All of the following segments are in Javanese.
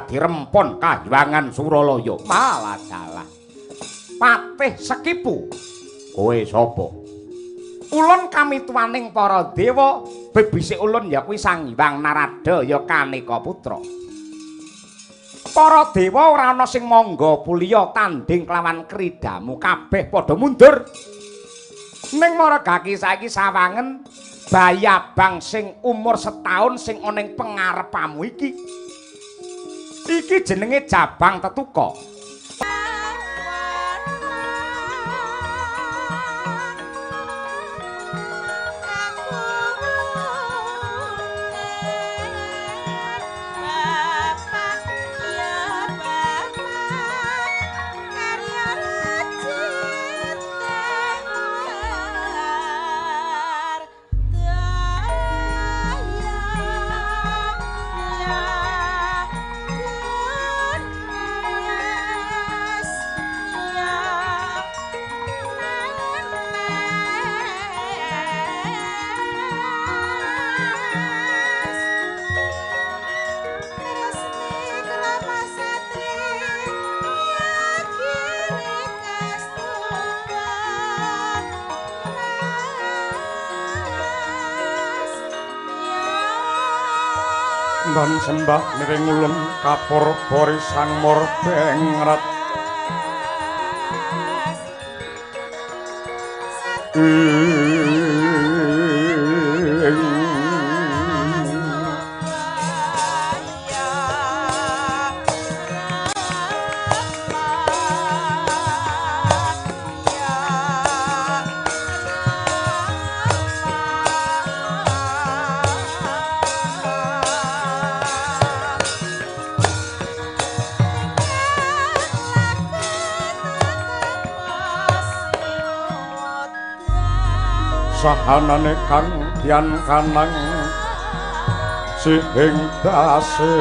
Dirempon kahyangan Suralaya. Malah dalah. Patih Sekipu. Kowe sapa? Ulun kamituwaning para dewa, bebisik ulun ya kuwi Sang Hyang Narada ya Kaneka Putra. Para dewa ora ana sing mangga puliya tanding kelawan kridamu, kabeh padha mundur. Ning maragaki saiki sawangen bayabang sing umur setahun sing ana ing pengarepamu iki. Iki jenenge Jabang Tetuka. Dan sembah miring ulun kapur bori sang murbengrat. Sahanane kang dian kanang sihing dase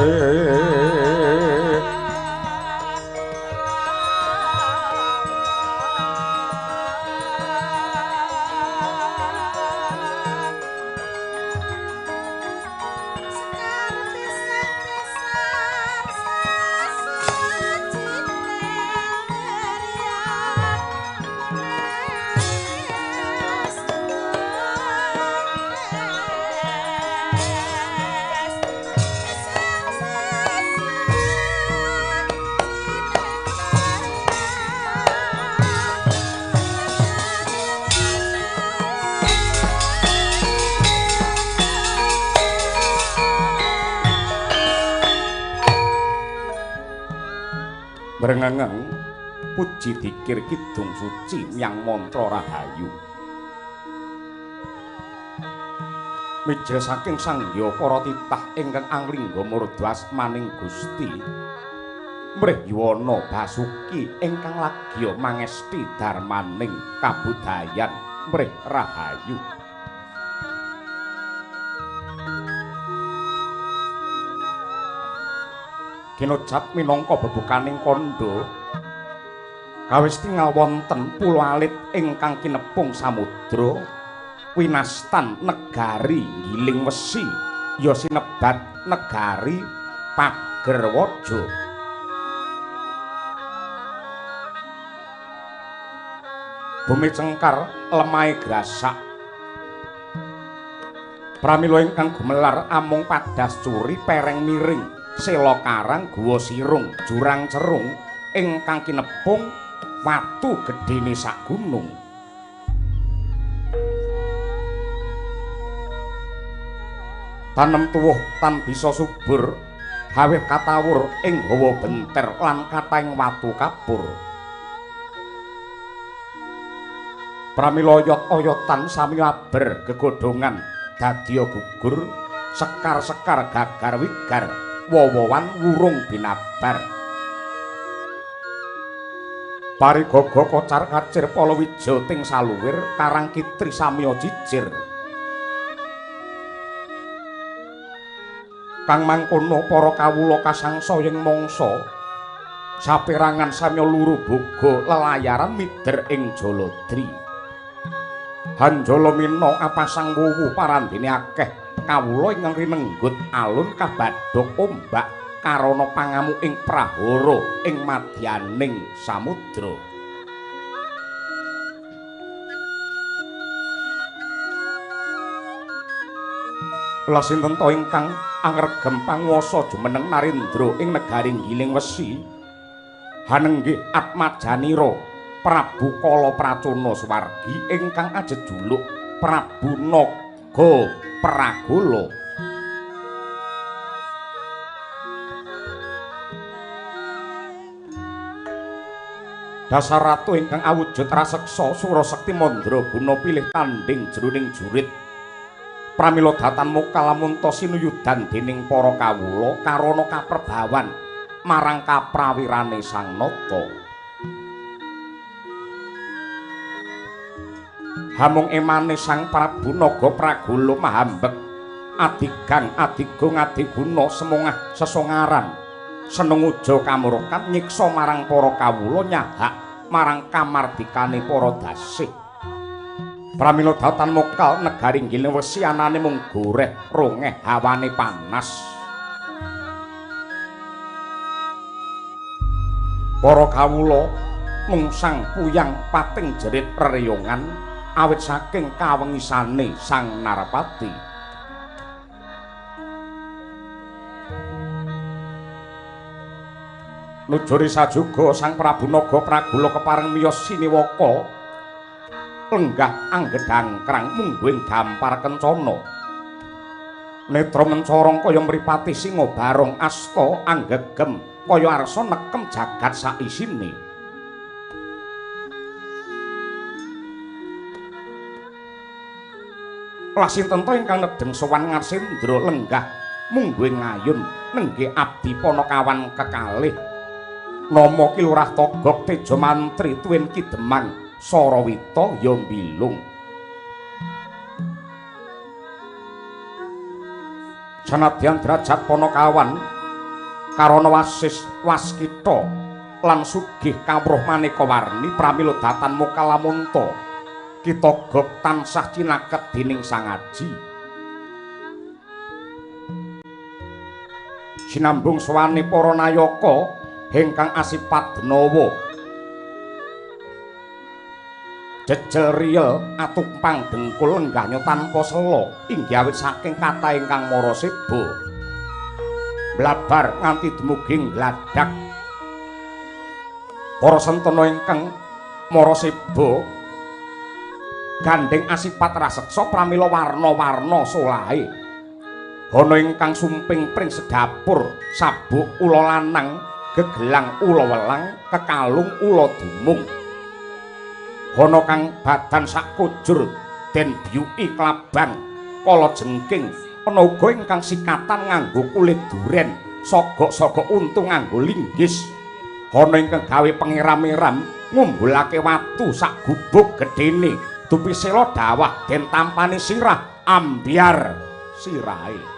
Brengengeng puji dikir kidung suci myang mantra rahayu. Mijil saking sangya para titah ingkang anglingga murdha asmaning Gusti mrih yuwana basuki ingkang lagya mangesti darmaning kabudayan mrih rahayu. Kinocap minangka bebukaning kandha kawis tingal wonten pulo alit ingkang kinepung samudra winastan negari Giling Wesi ya sinebat negari Pagerwaja. Bumi cengkar lemahe grasak pramila ingkang gumelar amung padas curi pereng miring sela karang guwa sirung jurang cerung ingkang kinepung watu gedene sak gunung. Tanem tuwuh tan bisa subur hawih katawur ing hawa benter lan kathahing watu kapur. Pramila oyot-oyotan sami aber gegodhongan dadya gugur sekar-sekar gagar wigar wowowan wurung binabar. Parigaga kocar kacir palawija ting saluwir karang kitri samya jijir. Kang mangkono para kawula kasangsa ing mangsa saperangan samya luru boga lelayaran mider ing Jaladri. Hanjala mina apasang wuwu parandene akeh kawula ingkang rinenggut alun kabadhog ombak Karana pangamu ing prahara ing madyaning samudra. Lah sinten ta ingkang angregem panguwasa jumeneng Narendra ing negari Giling Wesi? Hanenggih Atmajanira Prabu Kala Pracona Suwargi ingkang ajejuluk Prabu Naga Pragala. Dasar ratu ingkang awujud raseksa Surasekti Mandraguna pilih tandhing jroning jurit. Pramila datan mokalamunta sinuyudan dening para kawula karana kaprebawan marang kaprawirane Sang Nata. Hamung emane Sang Prabu Naga Pragala mahambek adigang adigung adiguna semongah sesongaran senenguja kamurkan nyiksa marang para kawula nyahak marang kamardikane para dasih. Pramila datan mokal negari Giling Wesi anane mung goreh rongeh hawane panas. Para kawula mungsang puyang pating jerit reriyongan awit saking kawengisane Sang Narapati. Nujuri sajuga Sang Prabu Naga Pragala kepareng miyos siniwaka lenggah anggedhangkrang mungguing dampar kencana. Netra mencorong kaya mripati singa barong asta anggegem kaya arsa nekem jagat saisine. Lah sinten ta ingkang nedheng sowan Ngarsendra lenggah mungguing ngayun nenggih abdi panakawan kekalih. Nama Ki Lurah Togog Teja Mantri tuwin Ki Demang Sarawita ya mbilung. Sanadyan derajat panakawan karana wasis waskita lan sugih kawruh maneka warni pramila datan mokalamunta Ki Togog tansah cinaket dening Sang Aji. Sinambung sowane para nayaka ingkang asipat denawa jejel riyel atumpang dengkul lenggahnya tanpa sela inggih awit saking kathah ingkang mara seba blabar nganti dumugi ngladak. Para sentana ingkang mara seba gandheng asipat raseksa pramila warna-warna solahe. Ana ingkang sumping pring sedapur sabuk ula lanang, gegelang ula welang, kekalung ula dumung. Ana kang badan sakujur den biyuki klabang kala jengking, ana uga ingkang sikatan nganggo kulit duren, sogok-sogok untu nganggo linggis. Ana ingkang gawe pengeram-eram ngumbulake watu sak gubuk gedene, dupi sela dawah den tampani sirah ambyar sirahe. Raden.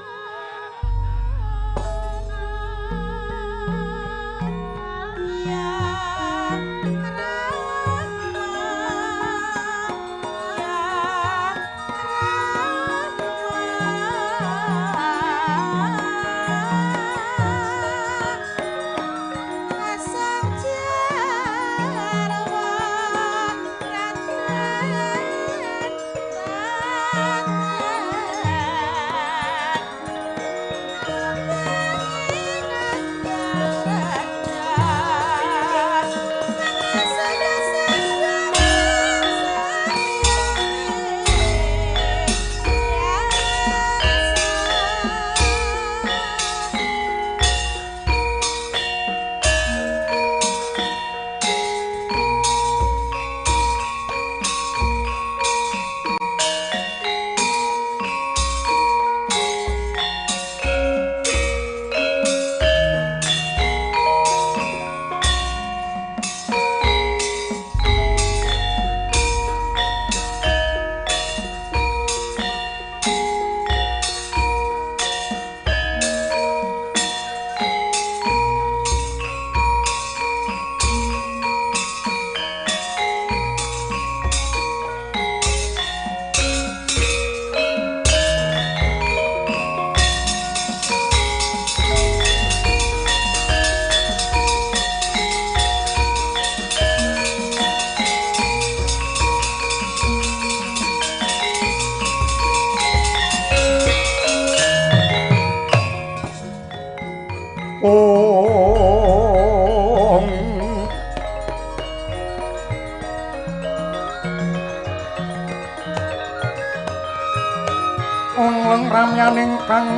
Leng ramyaning kang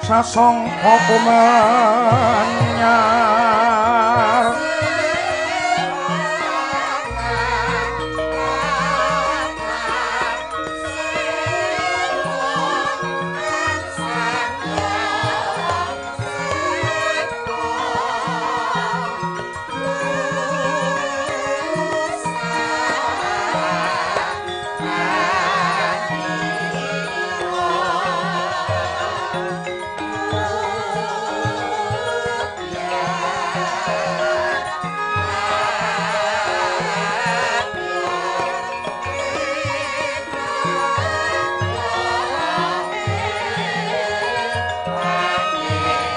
sasangka kumanyar.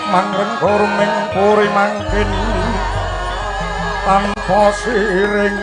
Mangrengga ruming puri mangkin tanpa siring.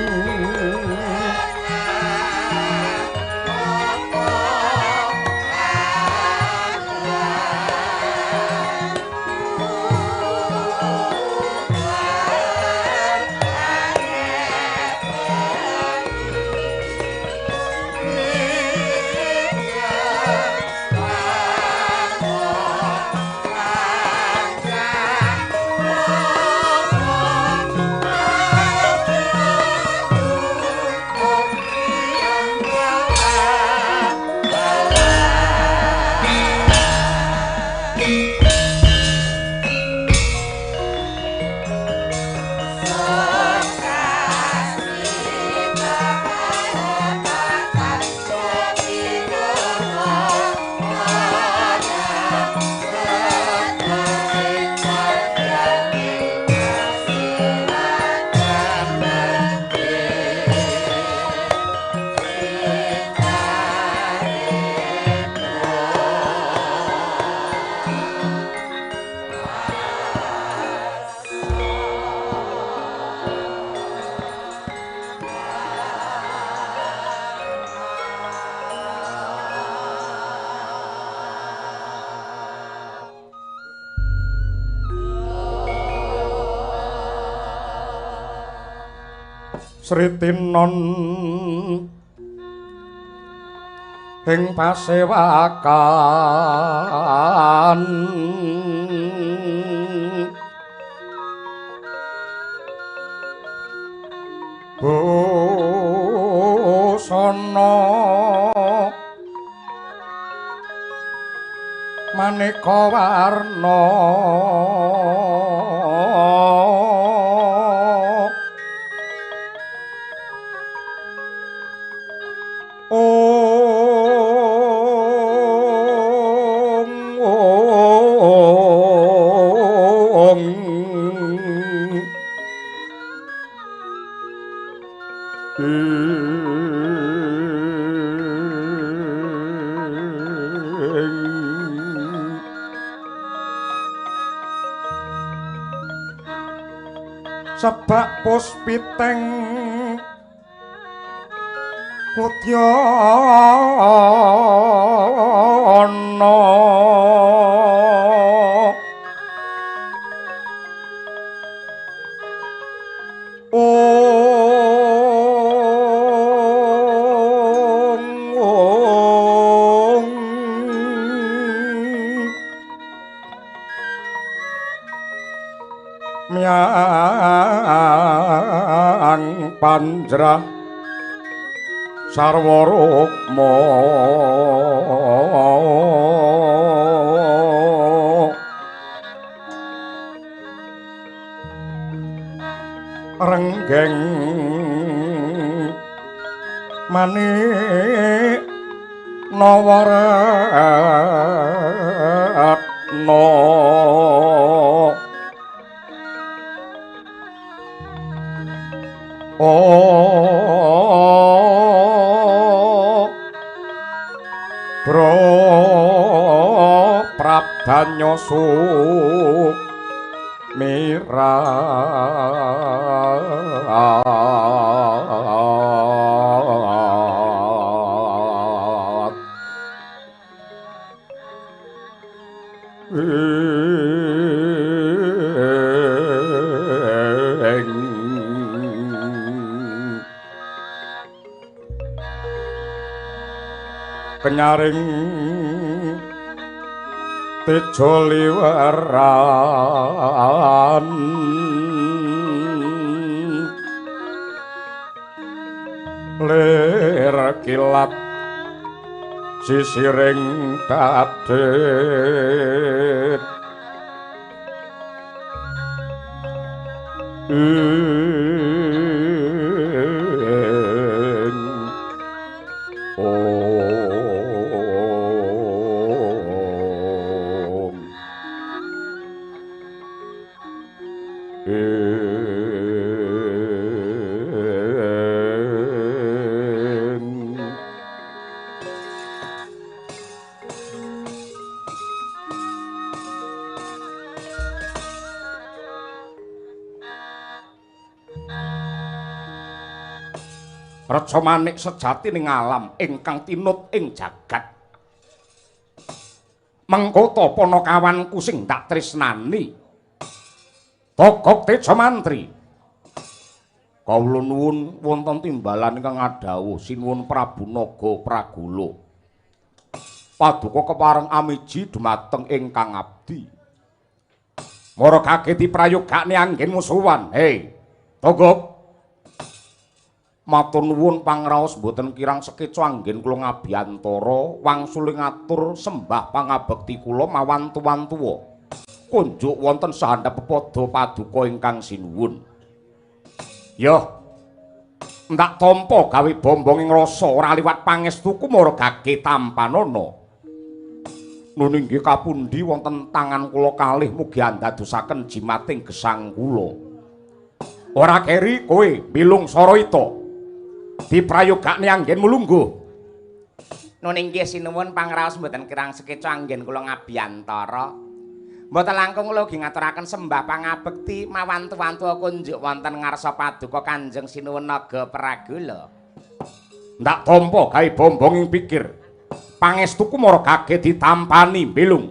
Sritinon ing pasewakan busana maneka warna. Sebak puspiteng kudyana. Ong myang panjrah sarwa rukma. Renggeng manik nawaratna. Bro prabdanya sumirat. Kenyaring tejo liweran lir kilat sisiring dadit ing om Reca manik sejati ning alam ingkang tinut ing jagat. Mengko ta panakawanku sing tak tresnani. Togok Teja Mantri. Kawula nuwun wonten timbalan ingkang ngadhawuh sinuwun Prabu Naga Pragula. Paduka kepareng amiji dumateng ingkang abdi. Mara kage diprayogakne anggen musuhan. Hei, Togok. Matur nuwun pangraos mboten kirang sekeca anggen kula ngabiyantara wangsul ngatur sembah pangabekti kula mawantu-wantuwa. Kunjuk wonten sahandhap pepada paduka ingkang sinuwun. Yo. Ndak tampa gawe bombong ing rasa ora liwat pangestuku mara gage tampanana. Nun inggih kapundi wonten tangan kula kalih mugi andadosaken jimating gesang kula. Ora keri kowe milung saraita. Diprayogakne anggenmu lungguh. Nun inggih sinuwun pangraos mboten kirang sekeca anggen kula ngabiyantara. Mboten langkung kula ugi ngaturaken sembah pangabekti mawantu-wantu kunjuk wonten ngarsa paduka Kanjeng Sinuwun Naga Pragula. Ndak tampa gawe bombong ing pikir. Pangestuku mara gage ditampani bilung.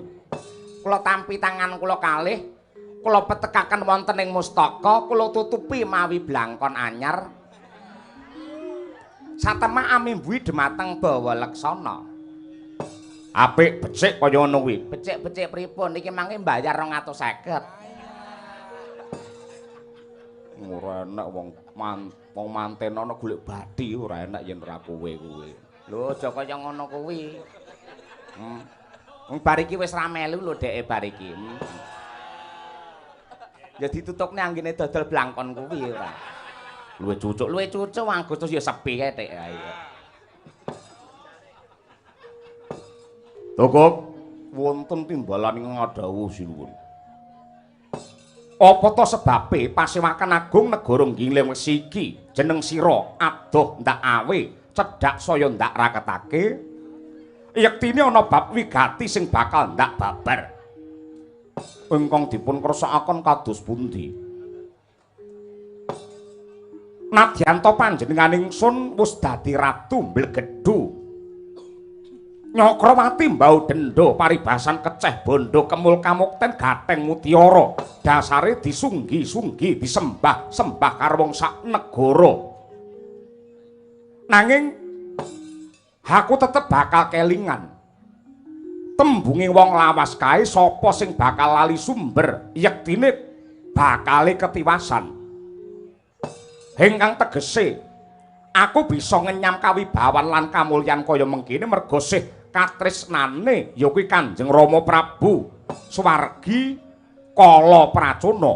Kula tampi tangan kula kalih, kula petekaken wonten ing mustaka, kula tutupi mawi blangkon anyar. Satemah amimbuhi dhumateng Bawa Leksana. Apik becik kaya ngono kuwi. Becik-becik pripun? Iki mangke mbayar 250. Ora enak wong manten ana golek bathi ora enak yen ora kowe kuwi. Lho aja kaya ngono kuwi. Wong bar iki wis ra melu lho dheke bar iki. Ya ditutukne anggene dodol blangkon kuwi ora. Luwe cucuk, luwe cucuk Agustus ya sepi kae tek. Togok wonten timbalan ing ngadhawuh sinuwun. Apa ta sebabe pasewakan agung negara Giling Wesi iki jeneng sira adoh ndak awe cedhak saya ndak raketake yektine ana bab wigati sing bakal ndak babar. Ingkang dipun kersakaken kados pundi? Nadyan ta panjenengan ingsun wis dadi ratu mblegedhu. Nyakrawati mbau denda paribasan keceh bondo kemul kamukten gatheng mutiara dasare disunggi-sunggi disembah-sembah karo wong sak negara. Nanging aku tetep bakal kelingan. Tembunge wong lawas kae sapa sing bakal lali sumber yektine bakale ketiwasan. Ingkang tegese aku bisa ngenyam kawibawan lan kamulyan kaya mengkene merga sih katresnane ya kuwi Kanjeng Rama Prabu Swargi Kala Pracana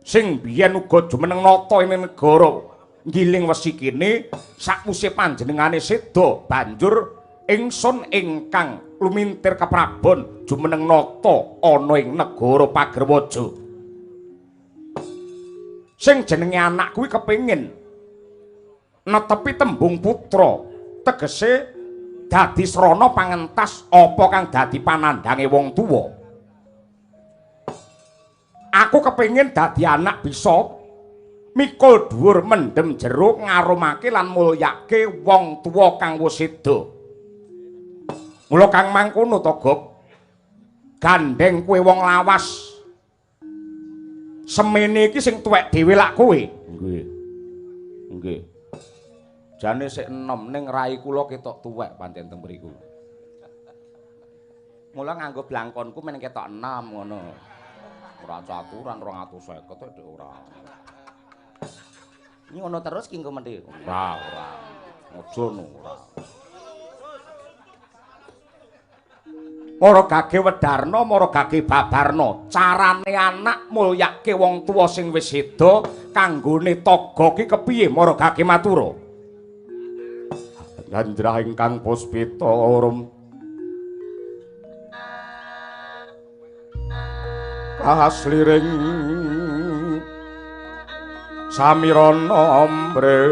sing biyen uga jumeneng nata ing negara Giling Wesi kene sakwise panjenengane seda banjur ingsun ingkang lumintir keprabon jumeneng nata ana ing negara Pagerwaja. Sing jenenge anak kuwi kepengin netepi tembung putra tegese dadi srana pangentas apa kang dadi panandhange wong tuwa. Aku kepengin dadi anak bisa mikul dhuwur mendem jero ngarumake lan mulyake wong tuwa kang wis seda. Mula kang mangkono Togok, gandeng kowe wong lawas semene iki sing tuwek dhewe lak kowe. Nggih. Nggih. Jane sik enom ning rai kula ketok tuwek pancen teng mriku. Mula nganggo blangkonku men ketok enom ngono. Ora caturan 250 dik ora. Ngono terus ki engko mendhi. Ora, ora. Aja no ora. Mara gage wedarna, mara gage babarna. Carane anak mulyake wong tuwa sing wis seda kanggone taga ki kepiye mara gage matura? Gandrah ingkang puspita rum kasliring samirana ambre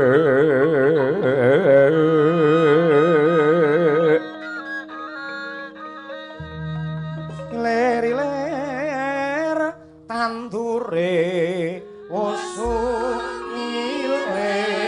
lir-lir tandure wusu ngilir.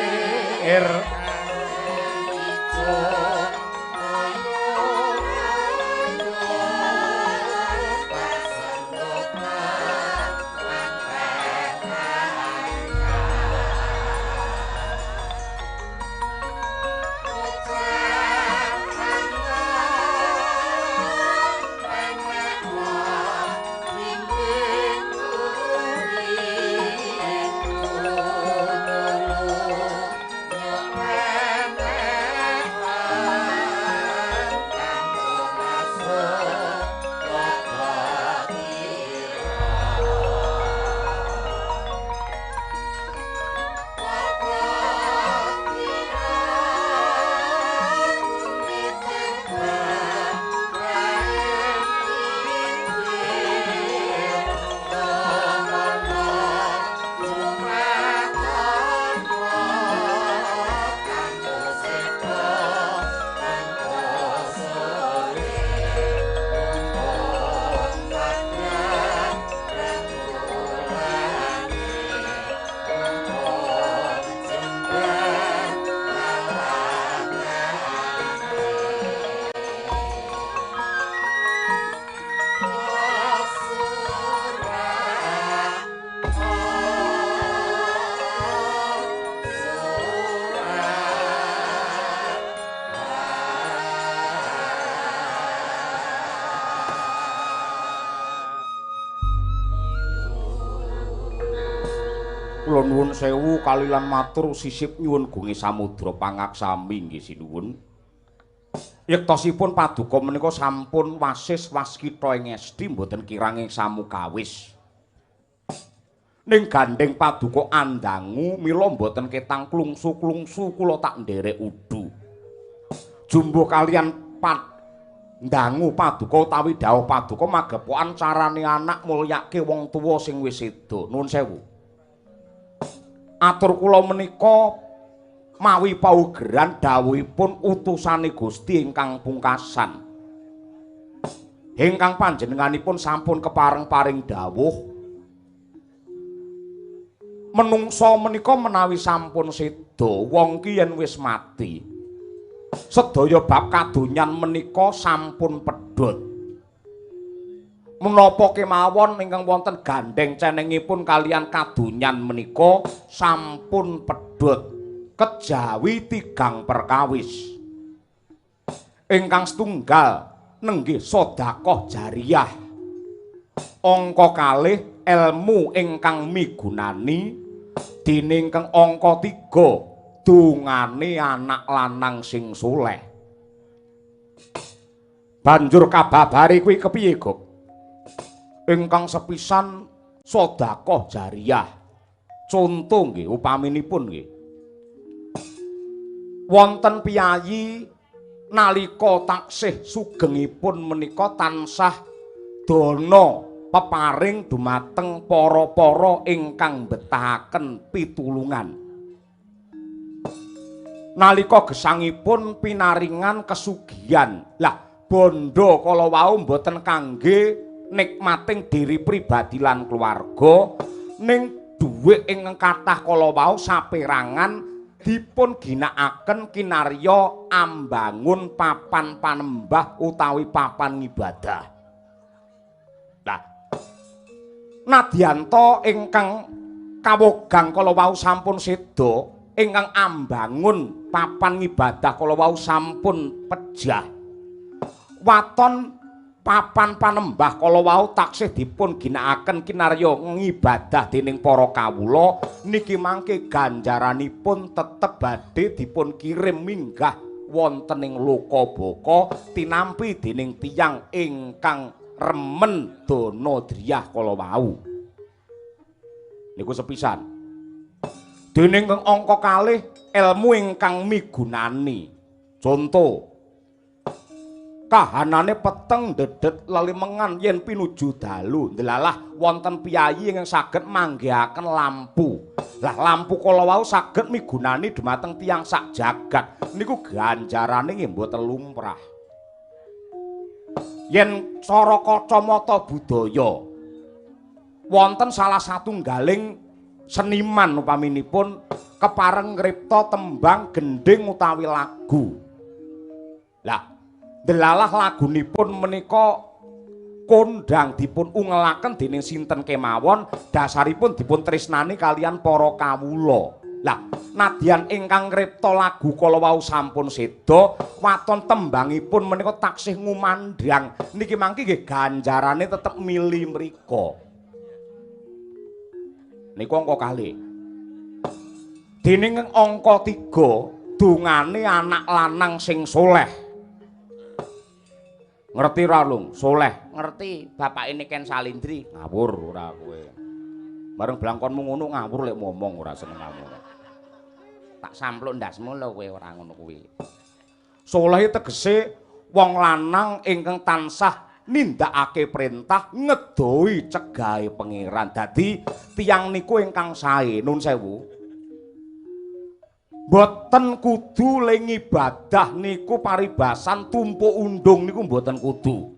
Kula nuwun sewu kalilan matur sisip nyuwun gunge samudra pangaksami nggih sinuwun. Yektosipun paduka menika sampun wasis waskita ing esti mboten kirang ing samukawis. Ning gandheng paduka andangu mila mboten ketang klungsu-klungsu kula tak nderek udu. Jumbuh kalian ndangu paduka utawi dawuh paduka magepokan carane anak mulyake wong tuwa sing wis seda. Nuwun sewu. Atur kula menika mawi paugeran dawuhipun utusane Gusti ingkang pungkasan. Ingkang panjenenganipun sampun kepareng paring dawuh menungsa menika menawi sampun seda wong ki yen wis mati sedaya bab kadonyan menika sampun pedhot. Menapa kemawon ingkang wonten gandheng cenengipun kalian kadonyan menika sampun pedhot kejawi tigang perkawis. Ingkang setunggal nenggih sedekah jariyah. Angka kalih elmu ingkang migunani, dene ingkang angka 3 dungane anak lanang sing soleh. Banjur kababare kuwi kepiye, Gok? Ingkang sepisan sedekah jariyah. Conto nggih upaminipun nggih. Wonten piyayi nalika taksih sugengipun menika tansah dana peparing dumateng para-para ingkang betahaken pitulungan. Nalika gesangipun pinaringan kesugihan. Lah bondo kala wau mboten kangge nikmating diri pribadi lan keluarga, ning dhuwit ingkang kathah kala wau saperangan dipun ginakaken kinarya ambangun papan panembah utawi papan ngibadah. Lah nadyanta ingkang kawogang kala wau sampun seda ingkang ambangun papan ngibadah kala wau sampun pejah. Waton papan panembah kala wau taksih dipun ginakaken kinarya ngibadah dening para kawula niki mangke ganjaranipun tetep badhe dipun kirim minggah wonten ing loka baka tinampi dening tiyang ingkang remen dana driyah kala wau. Niku sepisan. Dening angka kalih elmu ingkang migunani. Conto, kahanane peteng dedet lelimengan yen pinuju dalu, ndelalah wonten piyayi ingkang saged manggihaken lampu. Lah lampu kala wau saged migunani dumateng tiyang sak jagat. Niku ganjarane nggih mboten lumrah. Yen cara kacamata budaya wonten salah satunggaling seniman upaminipun kepareng ngripta tembang gendhing utawi lagu. Lah delalah lagunipun menika kondang dipun ungelaken dening sinten kemawon, dasaripun dipun tresnani kalian para kawula. Lah nadyan ingkang ngripta lagu kala wau sampun seda, waton tembangipun menika taksih ngumandhang. Niki mangke nggih ganjarane tetep mili mriko. Niku angka kalih. Dening angka 3, dongane anak lanang sing soleh. Ngerti ora, Lung? Soleh. Ngerti, bapake Niken Salindri. Ngawur ora kowe. Bareng blangkonmu ngono ngawur lek ngomong ora seneng kamu. Tak sampluk ndasmu lho kowe ora ngono kuwi. Soleh tegese wong lanang ingkang tansah nindakake perintah ngedohi cegahe pangeran. Dadi tiyang niku ingkang sae, nun sewu. Mboten kudu le ngibadah niku paribasan tumpuk undung niku mboten kudu.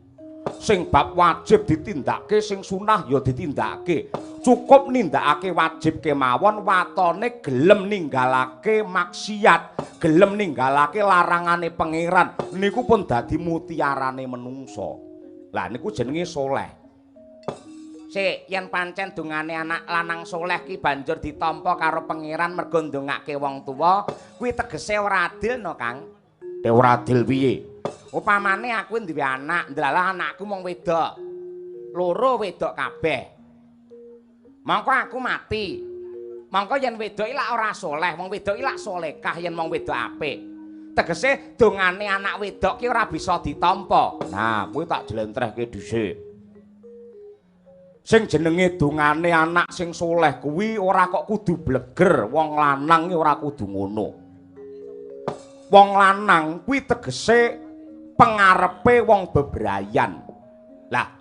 Sing bab wajib ditindakake, sing sunah ya ditindakake. Cukup nindakake wajib kemawon, watone gelem ninggalake maksiat, gelem ninggalake larangane pangeran niku pun dadi mutiarane menungso. Lah niku jenenge soleh. Sik, yen pancen dongane anak lanang soleh ki banjur ditampa karo pangeran mergo ndongake wong tuwa, kuwi tegese ora adil no, Kang? Ora adil piye? Upamane aku duwe anak, ndelalah anakku mung wedok. Loro wedok kabeh. Mongko aku mati. Mongko yen wedok iki lak ora soleh, wong wedok iki lak solekah yen wong wedok apik. Tegese dongane anak wedok ki ora bisa ditampa. Nah, kuwi tak jlentrehke dhisik. Sing jenenge dongane anak sing soleh kuwi ora kok kudu bleger, wong lanang ki ora kudu ngono. Wong lanang kuwi tegese pengarepe wong bebrayan. Lah,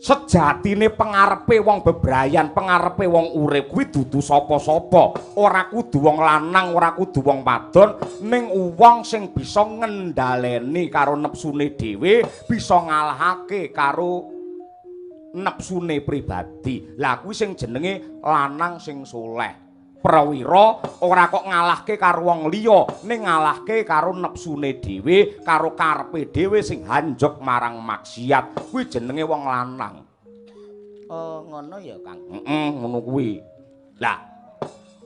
sejatine pengarepe wong bebrayan, pengarepe wong urip kuwi dudu sapa-sapa. Ora kudu wong lanang, ora kudu wong wadon, ning wong sing bisa ngendhaleni karo nepsune dhewe, bisa ngalahake karo nepsune pribadi. Lah kuwi sing jenenge lanang sing soleh. Prawira ora kok ngalahke karo wong liya, ning ngalahke karo nepsune dhewe, karo karepe dhewe sing hanjok marang maksiat. Kuwi jenenge wong lanang. Oh, ngono ya, Kang. Heeh, ngono kuwi. Lah,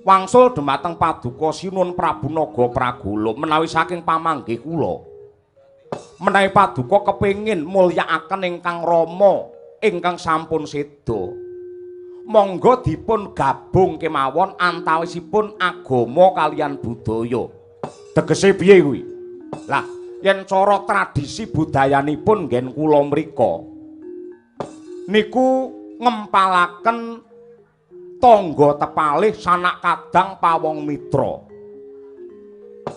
wangsul dumateng Paduka Sinuwun Prabu Naga Pragolo menawi saking pamanggih kula. Menawi paduka kepengin mulyakaken ingkang rama ingkang sampun seda, monggo dipun gabung kemawon antawisipun agama kalian budaya. Tegese piye kuwi? Lah, yen cara tradisi budayanipun nggen kula mrika niku ngempalaken tangga tepalih sanak kadang pawong mitra.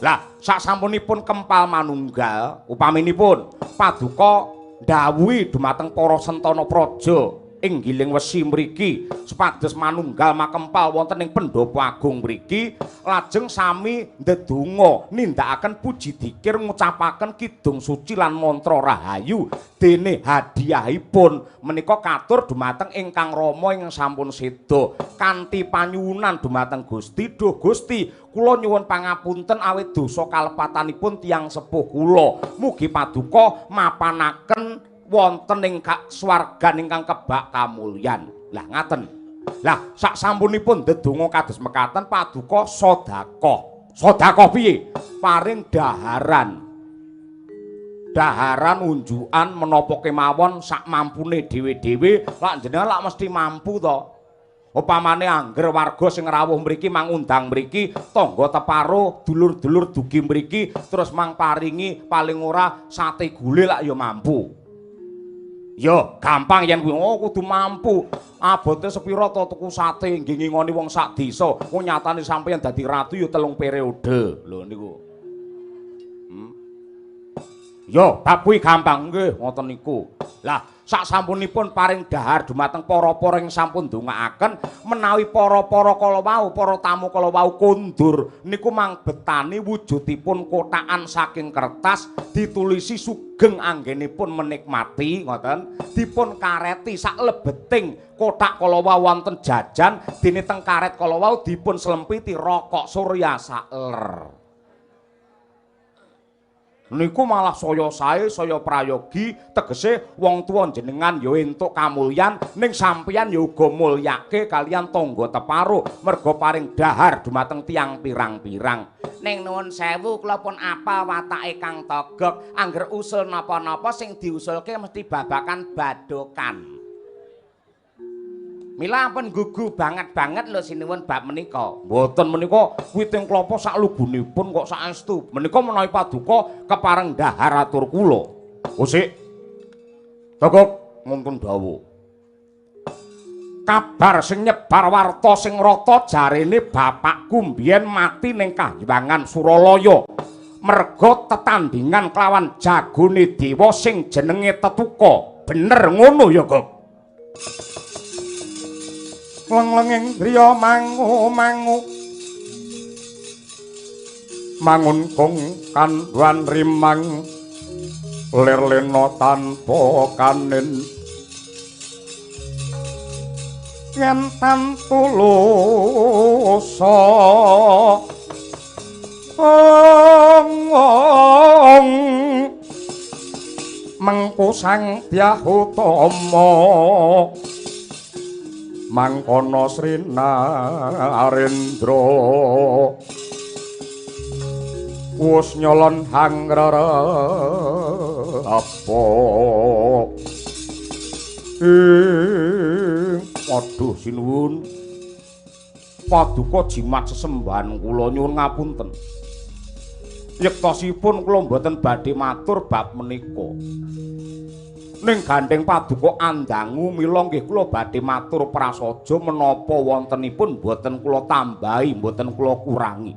Lah, sasampunipun kempal manunggal, upaminipun paduka ndhawuhi dumateng para sentana praja ing Giling Wesi mriki supados manunggal makempal wonten ing Pendopo Agung mriki, lajeng sami ndedonga nindakaken puji dikir ngucapaken kidung suci lan mantra rahayu dene hadiahipun menika katur dumateng ingkang rama ingkang sampun seda kanthi panyuwunan dumateng Gusti. Duh Gusti, kula nyuwun pangapunten awit dosa kalepatanipun tiyang sepuh kula, mugi paduka mapanaken wonten ing swargan ingkang kebak kamulyan. Lah ngaten. Lah sak sampunipun ndedonga kados mekaten paduka sedekah. Sedekah piye? Paring daharan. Daharan unjukan menapa kemawon sak mampune dhewe-dhewe, lak jenengan lak mesti mampu to. Upamane angger warga sing rawuh mriki mangundang mriki, tangga teparo, dulur-dulur dugi mriki terus mang paringi paling ora sate gule lak ya mampu. Ya gampang yen kuwi, oh kudu mampu. Abote sepira to tuku sate nggih ngingoni wong sak desa. Wong nyatane sampeyan dadi ratu ya 3 periode. Lho niku. Yo bab kuwi gampang nggih ngoten niku. Lah sak sampunipun paring dahar dumateng para-para ing sampun ndongaaken menawi para-para kala wau, para tamu kala wau kondur niku mangbetani wujudipun kotakan saking kertas ditulisi sugeng anggenipun menikmati ngoten, dipun kareti sak lebeting kotak kala wau wonten jajan, dene teng karet kala wau dipun slempiti rokok Surya saler. Niku malah saya sae, saya prayogi, tegese wong tuwa jenengan ya entuk kamulyan, ning sampeyan ya uga mulyake kaliyan tangga teparo merga paring dahar dumateng tiyang pirang-pirang. Ning nuwun sewu kula pun apal watake Kang Togok, angger usul napa-napa sing diusulke mesti babakan badokan. Mila ampun gugu banget-banget lho sinuwun bab menika. Mboten menika witing klapa sak lugunipun kok saestu. Menika menawi paduka kepareng dahar atur kula. Usik. Togok wonten dawuh. Kabar sing nyebar warta sing rata jarene bapakku mbiyen mati ning Kahyangan Suralaya. Merga tetandingan kelawan jagone dewa sing jenenge Tetuka. Bener ngono ya, Gok? Leng-lenging griya mangu-mangu mangun kung kandhuan rimang lir lena tanpa kanin yen tantulusa ong mengku Sang Dyah Utama mangkono Sri Narendra wus nyolon hangrara apa. Waduh sinuwun, paduka jimat sesembahan kula nyuwun ngapunten. Yektosipun kula mboten badhe matur bab menika. Ning gandheng paduka andangu mila nggih kula badhe matur prasaja menapa wontenipun mboten kula tambahi, mboten kula kurangi.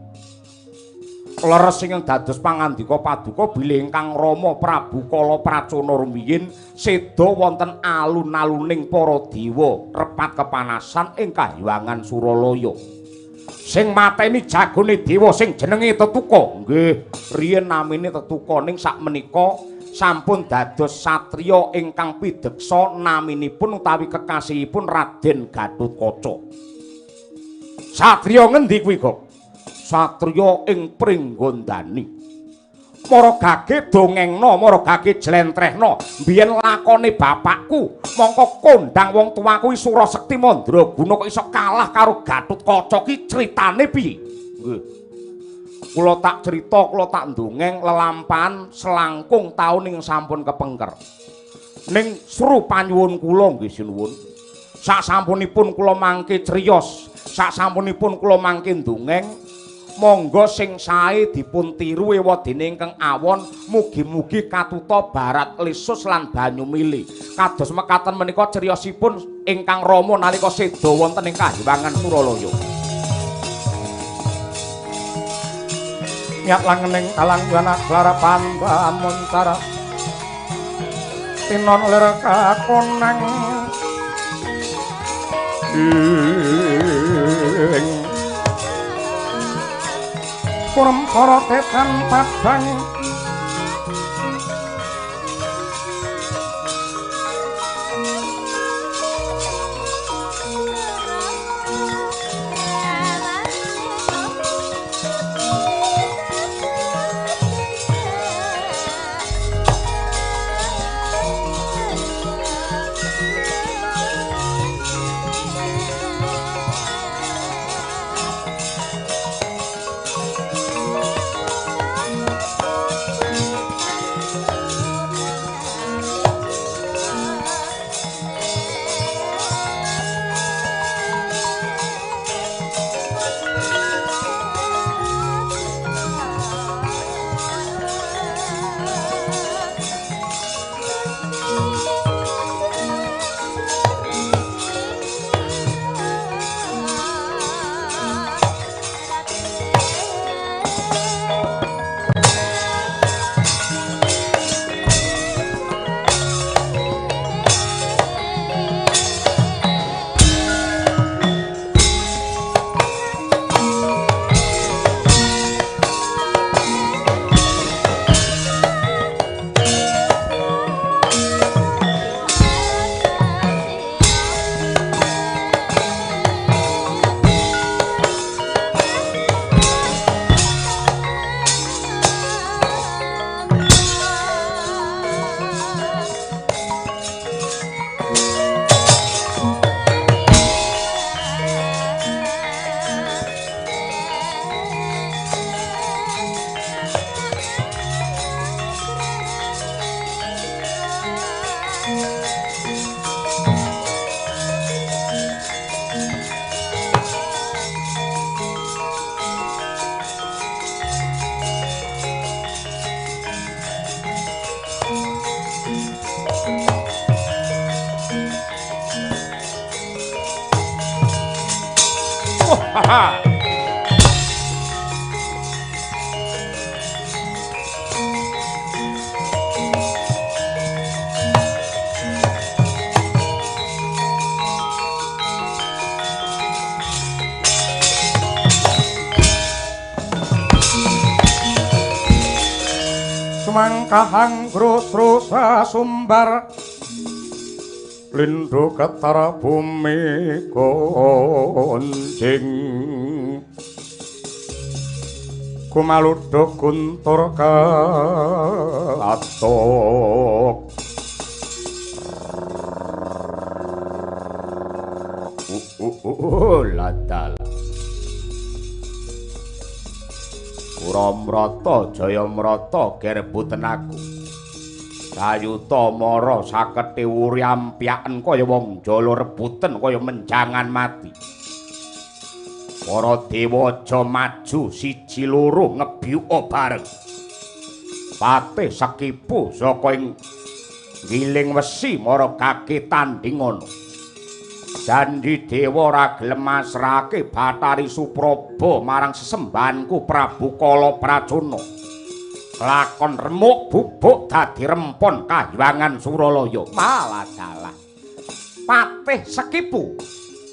Leres ingkang dados pangandika paduka bilih ingkang Rama Prabu Kala Pracona rumiyin seda wonten alun-aluning para dewa repat kepanasan ing Kahyangan Suralaya. Sing mateni jagone dewa sing jenenge Tetuka. Nggih, riyen namine Tetuka ning sakmenika sampun dados satriya ingkang pideksa naminipun utawi kekasihipun Raden Gatotkaca. Satriya ngendi kuwi, Gok? Satriya ing Pringgondani. Mara gage dongengna, mara gage jlentrehna mbiyen lakone bapakku, mongko kondang wong tuaku Surasekti Mandraguna kok iso kalah karo Gatotkaca ki critane piye? Nggih. Kula tak crita, kula tak ndongeng lelampahan selangkung taun ing sampun kepengker. Ning seru panyuwun kula nggih sinuwun. Sak sampunipun kula mangke criyos, sak sampunipun kula mangke ndongeng, monggo sing sae dipun tiru ewadene ingkang awon, mugi-mugi katuta barat lesus lan banyu mili. Kados mekaten menika criyosipun ingkang Rama nalika seda wonten ing Kahyangan Suralaya. Nyat langening alang buana klara pandamuntara tinon lir kakonang ing purempara tetan padang Wah. Sumangkahang grosrosa sumbar lindhu ketara bumi gonjing kumaludha guntur katuk. Ladal Kuramrata Jayamrata gerbuten aku. Sayuta mara sakete wuri ampyaken kaya wong jala rebuten kaya menjangan mati. Para dewa aja maju siji loro ngebyuka bareng. Patih Sekipu saka ing giling wesi mara kaki tanding ana. Janji dewa ora gelem masrahake Bathari Supraba marang sesembahanku Prabu Kala Pracona. Lakon remuk bubuk dadi rempon kahyangan Suralaya. Malah dalah. Patih Sekipu,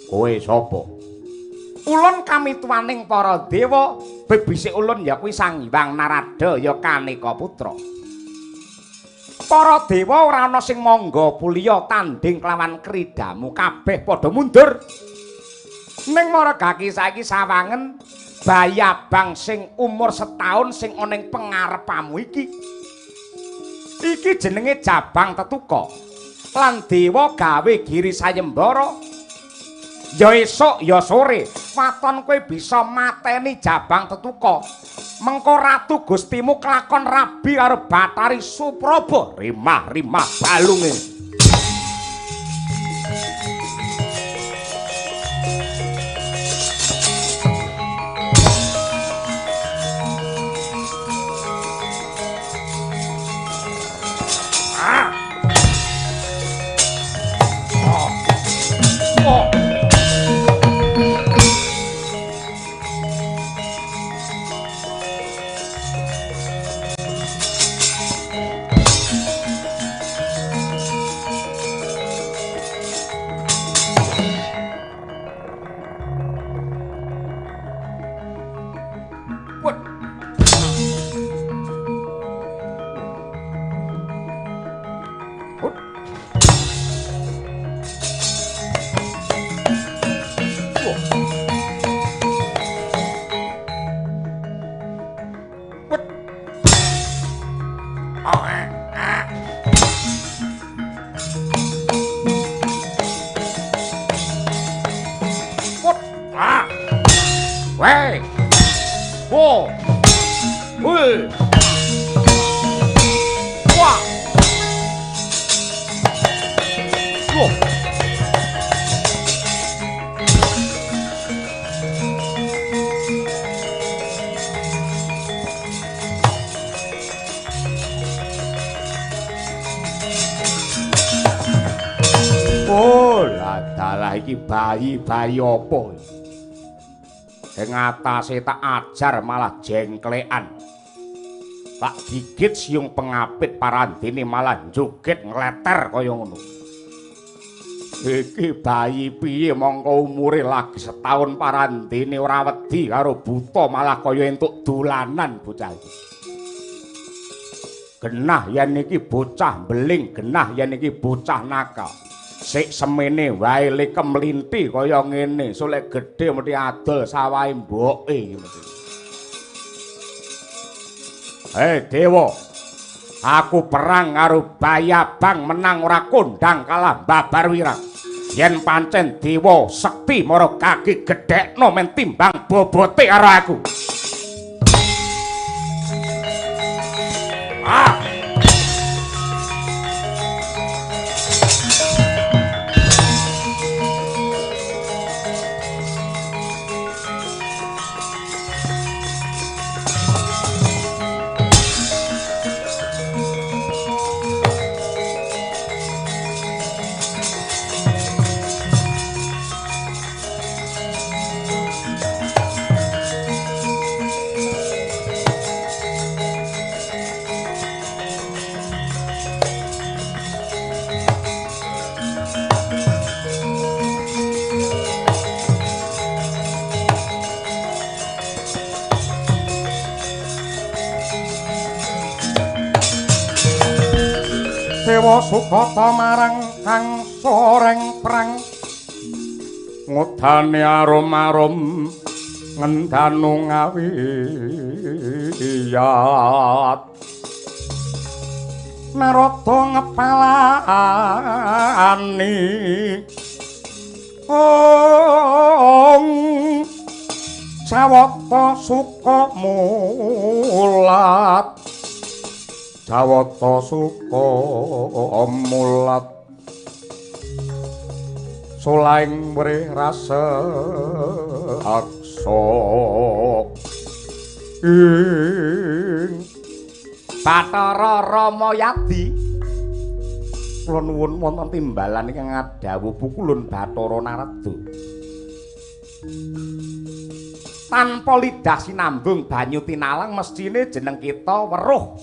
kowe sapa? Ulun kamituwaning para dewa, bebisik ulun ya kuwi Sang Hyang Narada ya Kaneka Putra. Para dewa ora ana sing mangga puliya tanding kelawan kridamu, kabeh padha mundur. Ning maragaki saiki sawangen bayabang sing umur setahun sing ana ing pengarepamu iki. Iki jenenge Jabang Tetuka. Lan dewa gawe giri sayembara. Ya esuk ya sore waton kowe bisa mateni Jabang Tetuka. Mengko ratu Gustimu kelakon rabi karo Bathari Supraba. Rimah-rimah balunge. Ah. Oh. Oh. Bayi-bayi apa? Sing atase tak ajar malah jengklekan. Tak gigit siung pengapit parandene malah joget ngleter kaya ngono. Iki bayi piye mongko umure lagi setahun parandene ora wedi karo buta malah kaya entuk dolanan bocah iki. Genah yen iki bocah mbeling, genah yen iki bocah nakal. Sik semene wae le kemlinthi kaya ngene, sok lek gedhe mesti adol sawahe mboke iki mesti. Hei dewa, aku perang karo Bayabang menang ora kondang kalah babar wirang. Yen pancen dewa sekti mara kaki gedhekno men timbang bobote karo aku. Ah! Dewa Sukata marang kang soreng prang ngudane arum-arum ngendanu ngawiyat. Narada ngepalani ong Jawata suka mulat, Jawata suka mulat solaing mrih rasa aksa ing Bathara Ramayadi. Kula nuwun wonten timbalan ingkang ngadhawuh pukulun Bathara Narada. Tanpa lidah sinambung banyu tinalang mesthine jeneng kita weruh.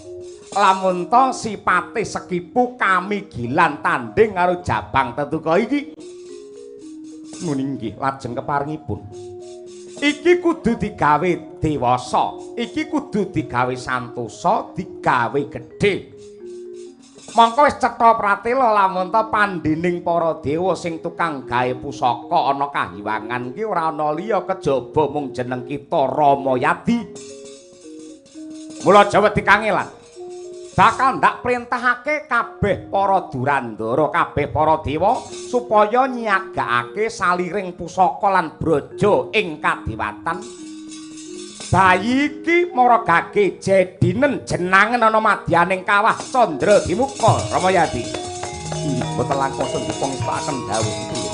Lamun ta sipate sekipu kamigilan tanding karo jabang tetuka iki. Nun inggih lajeng keparingipun. Iki kudu digawe dewasa, iki kudu digawe santosa, digawe gedhe. Mongko wis cetha pratela lamun ta pandhening para dewa sing tukang gawe pusaka ana kahiwangan ki ora ana liya kejaba mung jeneng kita Ramayadi. Mula aja wedi kangelan. Bakal ndak printahake kabeh para durandara, kabeh para dewa supaya nyiagakake saliring pusaka lan braja ing kadewatan. Bayi iki maragake jedinen jenangen ana madyaning kawah Candra Dimuka Ramayadi. Inggih boten langkung dipun ngestakaken dawuh iki.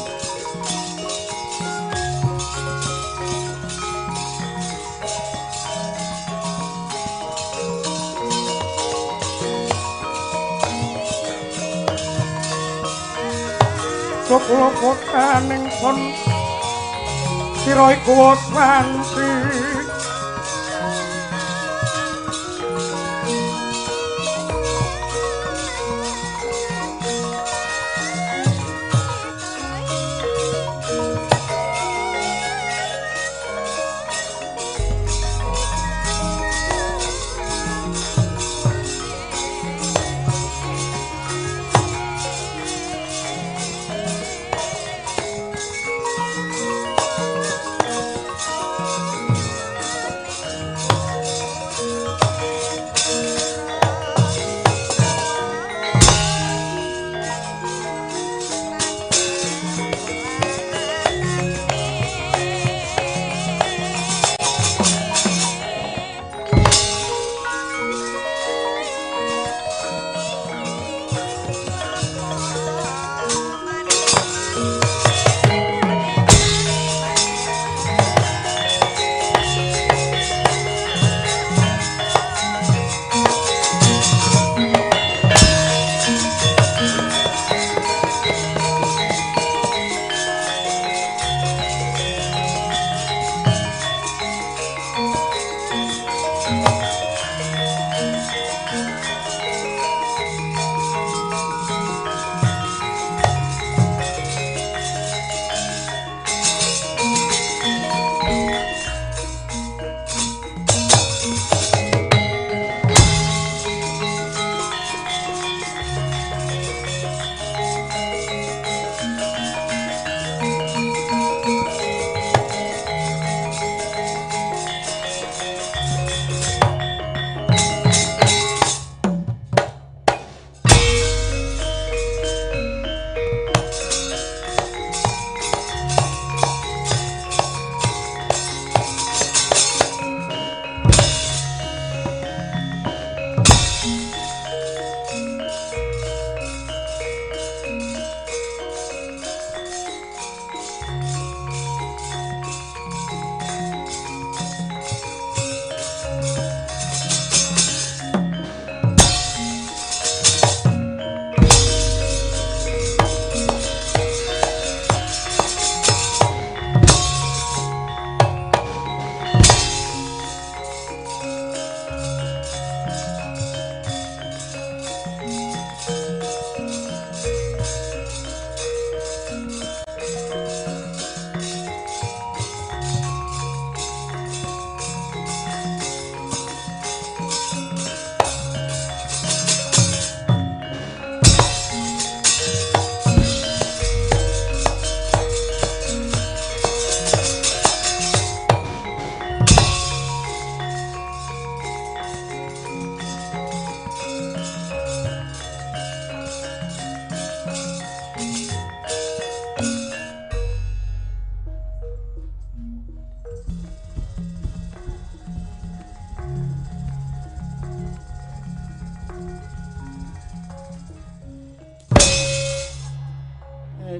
Kula putraning pun sira iku wis wanti.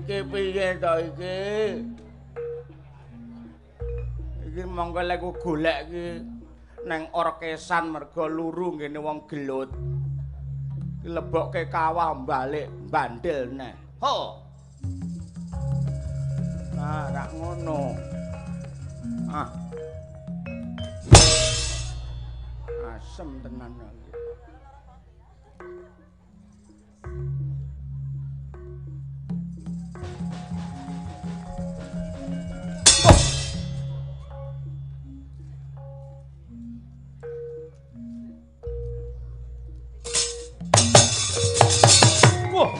Iki piye to iki? Iki monggo lek golek iki nang orkesan mergo luru ngene wong gelut. Lebokke kawah balik bandel neh. Ho. Nah, rak ngono. Ah. Asem tenan iki. Wah.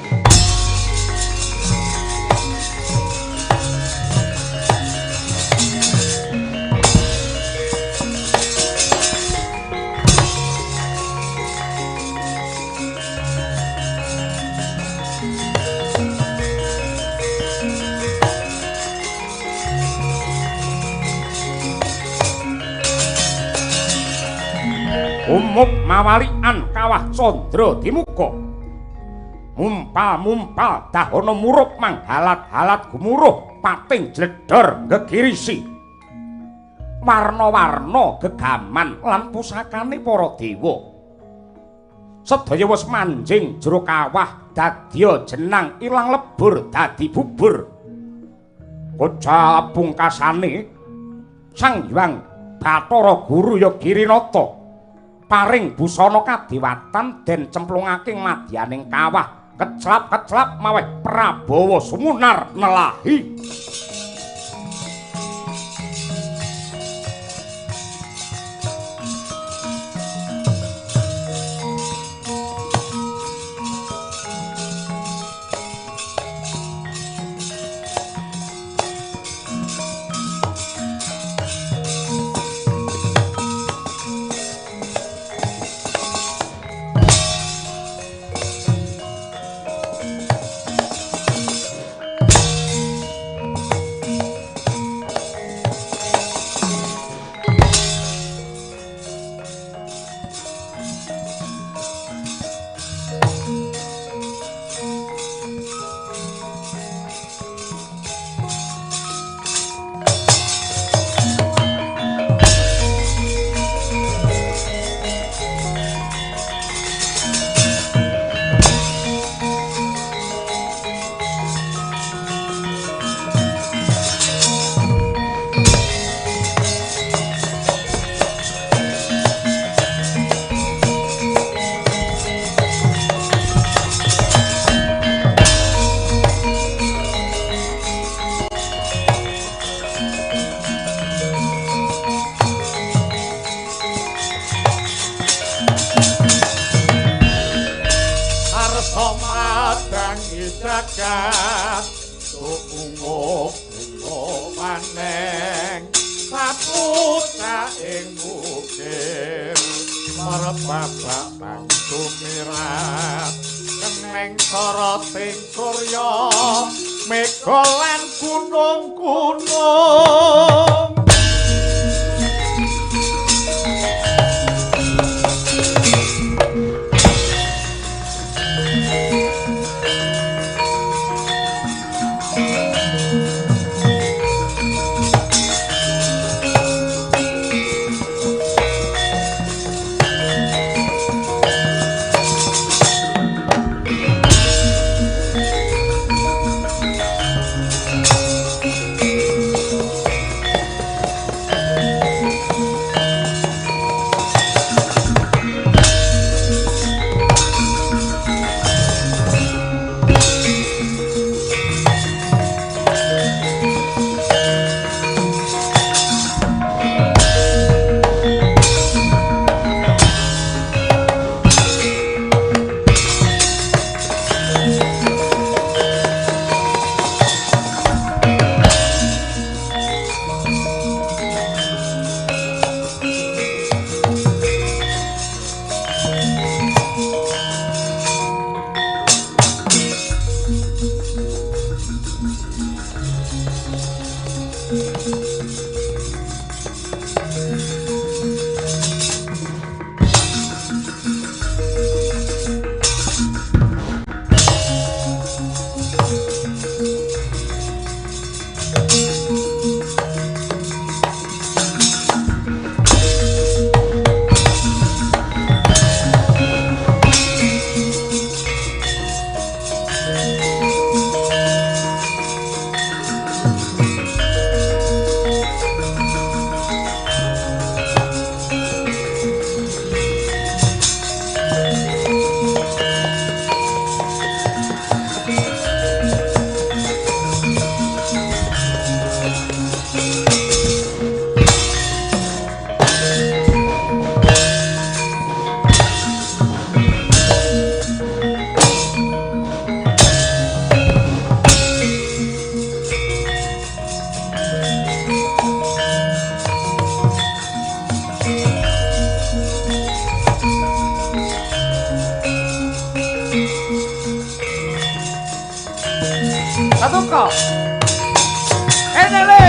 Umup mawalian kawah candra dimuka. Mumpal-mumpal dahana murup manghalat-halat gumuruh pating jledor gegirisi. Warna-warna gegaman lan pusakane para dewa. Sedaya wis manjing jero kawah dadya jenang ilang lebur dadi bubur. Kocap pungkasane Sang Hyang Bathara Guru ya Girinata paring busana kadewatan den cemplungake madyaning kawah keclap-keclap maweh Prabawa sumunar nelahi. Jagat ungup maneng saputra ing bukir marep babak bang tumirat keneng soroting surya mega lan gunung-gunung. Tetuka. Enele.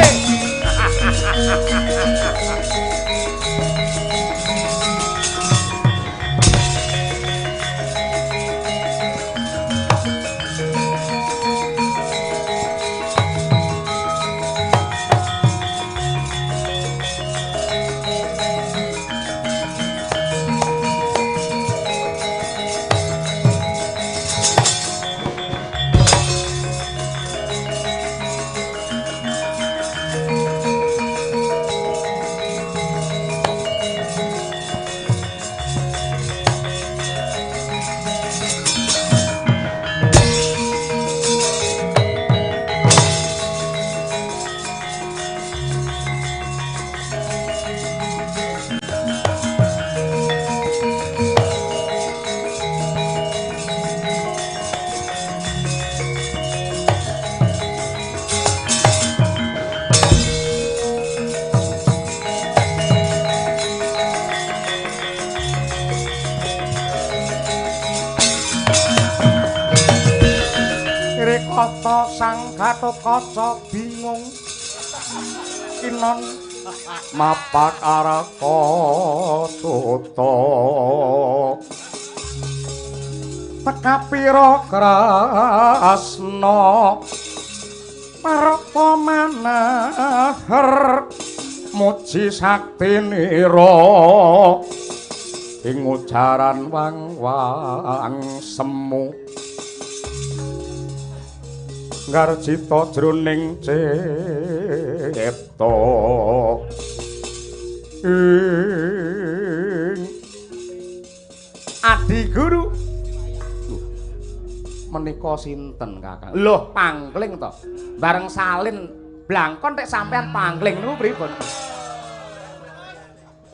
Sang Gatotkaca bingung kinon mapak araka suta tekapira krasna parapa manaher muji saktinira ing ujaran wang-wang semu ngarjita jroning cipta ing Adi Guru. Menika sinten Kakang? Loh, pangling to. Bareng salin blangkon tek sampean pangling niku pripun?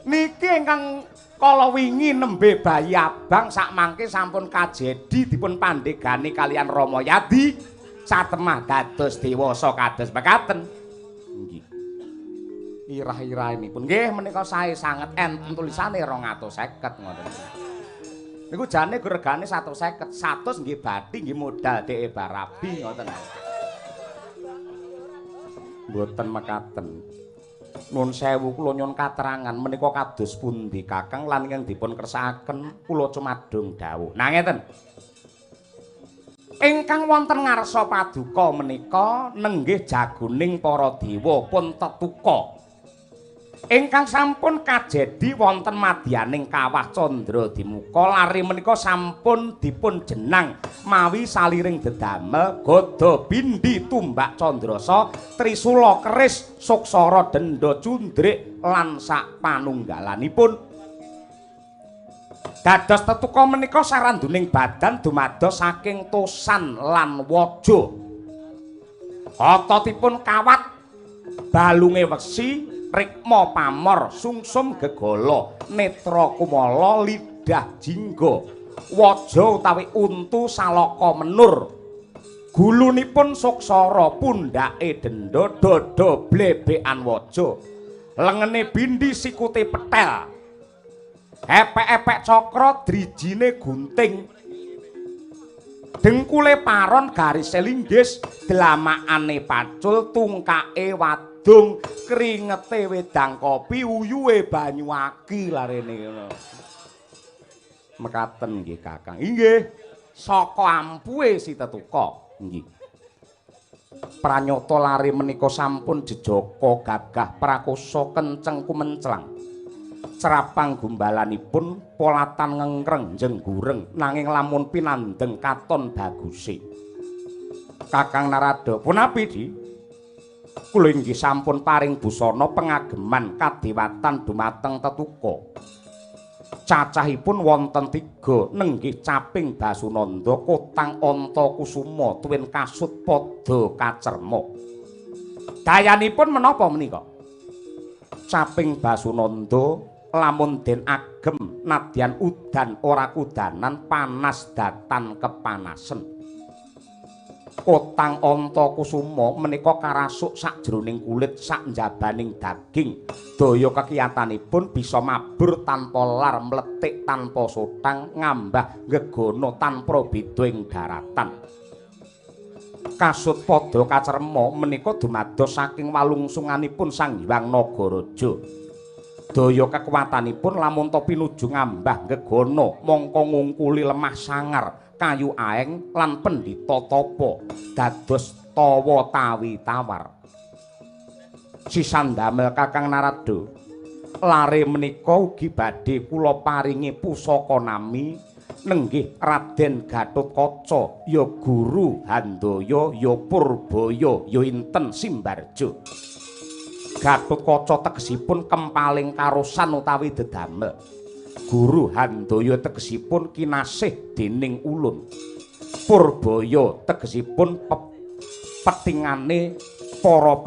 Niki ingkang kala wingi nembe bayi abang sakmangke sampun kajedi dipun pandhegani kalian Rama Yadi. Satemah dados dewasa kados mekaten. Nggih. Irah-irahinipun nggih menika sae sanget enten tulisane 250 ngoten. Niku jane regane 150, 100 nggih bathi nggih modal dheke barabi ngoten. Mboten mekaten. Nuwun sewu kula nyuwun katerangan menika kados pundi Kakang lan ingkang dipun kersakaken kula cumadung dawuh. Nah ngeten. Ingkang wonten ngarsa paduka menika nenggih jagoning para dewa pun tetuka. Ingkang sampun kajedi wonten madyaning kawah Candra Dimuka lare menika sampun dipun jenang mawi saliring dedamel gada bindi tumbak candrasa trisula keris suksara denda cundrik lan sak panunggalanipun. Dados tetuka menika saranduning badan dumados saking tosan lan waja. Ototipun kawat, balunge wesi, rikma pamor, sungsum gegala, netra kumala, lidah jingga, waja utawi untu salaka menur. Gulunipun suksara, pundhake denda, dada blebekan waja. Lengene bindi sikute petel. Epek-epek cakra drijine gunting. Dengkule paron garise linggis, dlamakane pacul, tungkake wadung, kringete wedang kopi, uyuhe banyu aki larene ngono. Mekaten nggih Kakang. Inggih, saka ampuhe si tetuka. Nggih. Pranyata lare menika sampun jejaka gagah prakosa kenceng kumenclang. Cerapang gumbalanipun polatan ngengreng jenggureng nanging lamun pinandeng katon baguse. Kakang Narada, punapi Di? Kula inggih sampun paring busana pengageman kadewatan dumateng tetuka. Cacahipun wonten 3 nenggih caping Basunanda, kotang Antakusuma, tuwin kasut padha kacerma. Dayanipun menapa menika? Caping Basunanda lamun den agem nadyan udan ora kudanan panas datan kepanasen. Kotang Antakusuma menika karasuk sakjroning kulit sak njabaning daging. Daya kekiyatanipun bisa mabur tanpa lar, mletik tanpa sotang, ngambah gegono tanpa beda ing daratan. Kasut padha kacerma menika dumados saking walungsunganipun Sang Hyang Nagaraja. Daya kekuatanipun lamun ta pinuju ngambah gegana mongko ngungkuli lemah sangar, kayu aeng lan pendhita tapa dados tawa tawi tawar. Sisan damel Kakang Narada, lare menika ugi badhe kula paringi pusaka nami nenggih Raden Gatotkaca, ya Guru Handaya, ya Purbaya, ya Inten Simbarjo. Gatotkaca tegesipun kempaling karosan utawi dedamel. Guru Handaya tegesipun kinasih dening ulun. Purbaya tegesipun petingane para